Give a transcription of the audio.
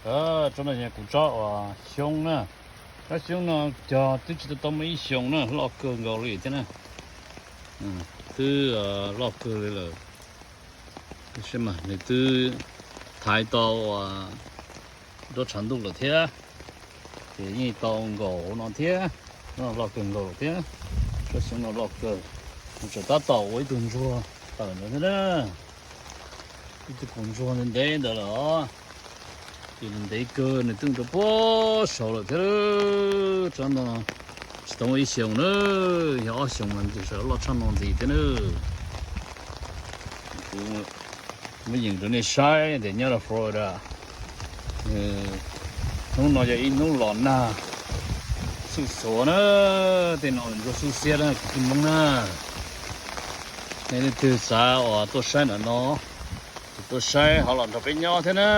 Tsob no yog kuv tsob uas xyoob na. Tsob xyoob no cog twb tsis tau tau muaj ib xyoos na, loj kawg nkaus li thiab na. Twb loj kawg li lawm. Nws twb thaiv tau uas nruab tshav ntuj lawm thiab. Ces yeej tau nkaus no thiab. Loj kawg nkaus lawm thiab. Tsob xyoob no loj kawg. Nws tseem tab tom ua ib tug ntsuag tawm ntawd thiab na. Ib tug kaus ntsuag ntev ntev ntawd lawm os. Ces nws ntev kawg, nws twb rau puag saud lawm thiab. Tsob no tsis tau muaj ib xyoos na, yog ob xyoos mas ntshe loj tshaj no ntxiv thiab na. Kuv muab yees rau nej saib tias nyob rau Florida, hnub no yog ib hnub los nag xuj xuav na. Tej no ntsuag xuj xiab na kwv tij Hmoob na. Nej leej twg xav uas tuaj saib ntawm no, ces tuaj saib ho los nrog peb nyob thiab na.